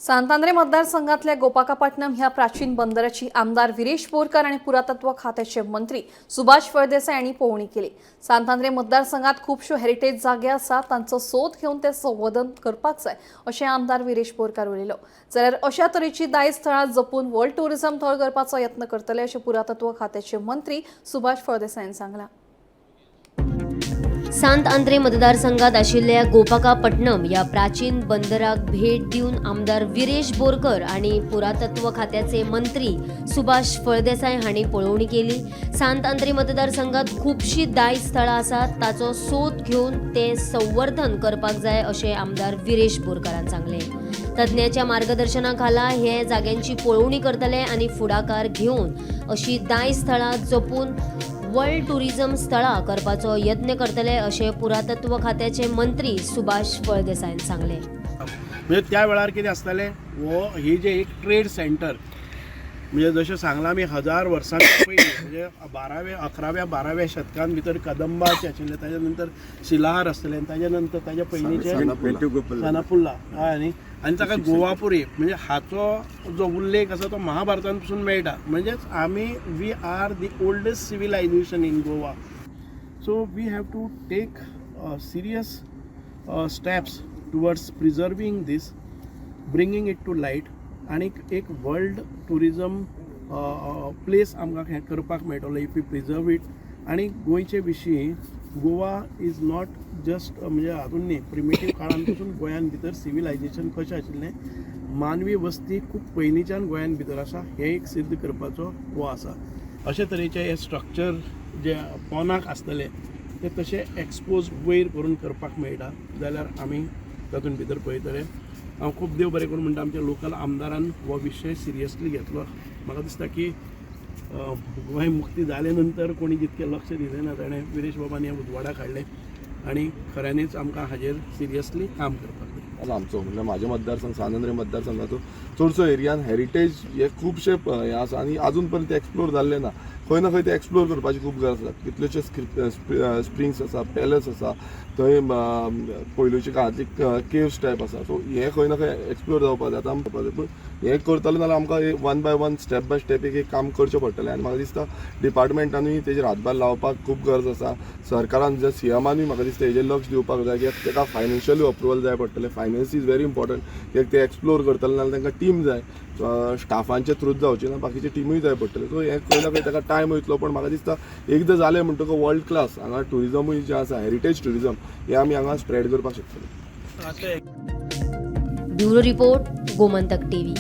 सांतांद्रे मतदारसंघातल्या गोपाकापट्टणम ह्या प्राचीन बंदराची आमदार विरेश बोरकर आणि पुरातत्व खात्याचे मंत्री सुभाष फळदेसाय यांनी पोहणी केली. सांतांद्रे मतदारसंघात खुबश्यो हेरिटेज जागे आसा, तांचो सोद घेवन ते संवर्धन करपाक जाय अशें आमदार विरेश बोरकार उलयलो. जाल्यार अशा तरेची दायज थळां जपून वर्ल्ड टुरिझम थळ करपाचो यत्न करतले अशें पुरातत्व खात्याचे मंत्री सुभाष फळदेसाय यांनी सांगलां. सांत आंद्रे मतदारसंघात आशिल्ल्या गोपाकापट्टणम ह्या प्राचीन बंदराक भेट दिवन आमदार विरेश बोरकर आनी पुरातत्व खात्याचे मंत्री सुभाष फळदेसाय हांणी पळोवणी केली. सांत आंद्रे मतदारसंघात खुबशीं दायज थळां आसात, ताचो सोद घेवन ते संवर्धन करपाक जाय अशें आमदार विरेश बोरकारान सांगलें. तज्ञाच्या मार्गदर्शना खाला हे जाग्यांची पळोवणी करतले आनी फुडाकार घेवन अशी दायज थळां जपून वर्ल्ड टुरिझम स्थळां करपाचो यत्न करतले अशें पुरातत्व खात्याचे मंत्री सुभाष फळदेसायान सांगलें. म्हणजे त्या वेळार कितें आसतालें, हो ही जे एक ट्रेड सेंटर, म्हणजे जशें सांगलां आमी 1000 वर्सांच्या पयलीं, म्हणजे 12व्या 11व्या 12व्या शतकान भितर कदंबाचे आशिल्ले, ताज्या नंतर शिलाहार आसतले आनी ताज्या नंतर ताज्या पयलींचे सानापुल्ला. हय न्ही? आनी ताका गोवापुरी, म्हणजे हाचो जो उल्लेख आसा तो महाभारतान पसून मेळटा. म्हणजेच आमी we are the oldest civilization in Goa, so we have to take serious steps towards preserving this, bringing it to light आनी एक वर्ल्ड टुरिजम प्लेस आमकां हें करपाक मेळटलो if you preserve it. आनी गोंयचे विशीं, गोवा is not just, म्हणजे हातून न्ही, प्रिमिटीव काळान पसून गोंयान भितर सिविलायझेशन कशें आशिल्लें, मानवी वस्ती खूब पयलींच्यान गोंयान भितर आसा, हें एक सिद्ध करपाचो हो आसा. अशे तरेचे हे स्ट्रक्चर जे पोनाक आसतले ते तशे एक्सपोज वयर करून करपाक मेळटा जाल्यार आमी तातूंत भितर पळयतले. हांव खूब देव बरें करूं म्हणटा, आमच्या लोकल आमदारान हो विशय सिरियसली घेतलो. म्हाका दिसता की गोंय मुक्ती जाले नंतर कोणी जितकें लक्ष दिलें ना, ताणें विरेश बाबान हें उजवाडाक हाडलें आनी खऱ्यांनीच आमकां हाजेर सिरियसली काम करपाक जाय. आसा आमचो, म्हणल्यार म्हाज्या मतदारसंघ, सांत आंद्रे मतदारसंघाचो चडसो एरियान हेरिटेज हे खुबशे हे आसा आनी आजून पर्यंत ते एक्सप्लोर जाल्ले ना. खंय ना खंय ते एक्सप्लोर करपाची खूब गरज आसा. कितलेशे स्प्रिंग्स आसा, पॅलस आसा थंय, पयलूच्या काळांतली केव्स टायप आसा. सो हे खंय ना खंय एक्सप्लोर जावपाक जाय. आतां आमकां पूण हें करतले जाल्यार आमकां one by one, step by step एक एक काम करचें पडटलें. आनी म्हाका दिसता डिपार्टमेंटानूय तेजेर हातभार लावपाक खूब गरज आसा. सरकारान, जर सीएमानूय म्हाका दिसता हेजेर लक्ष दिवपाक जाय, कित्याक ताका फायनान्शियली अप्रुवल जाय पडटलें. फायनान्स is very important, कित्याक ते एक्सप्लोर करतले नाल्यार तांकां टीम जाय, स्टाफांचे थ्रूच जावचे ना, बाकीचे टिमूय जाय पडटले. सो हें खंय ना खंय ताका टायम वयतलो, पण म्हाका दिसता एकदां जालें म्हणटकच वर्ल्ड क्लास हांगा टुरिजमूय जें आसा, हेरिटेज टुरिजम, हें आमी हांगा स्प्रेड करपाक शकतले. Bureau report, Gomantak TV.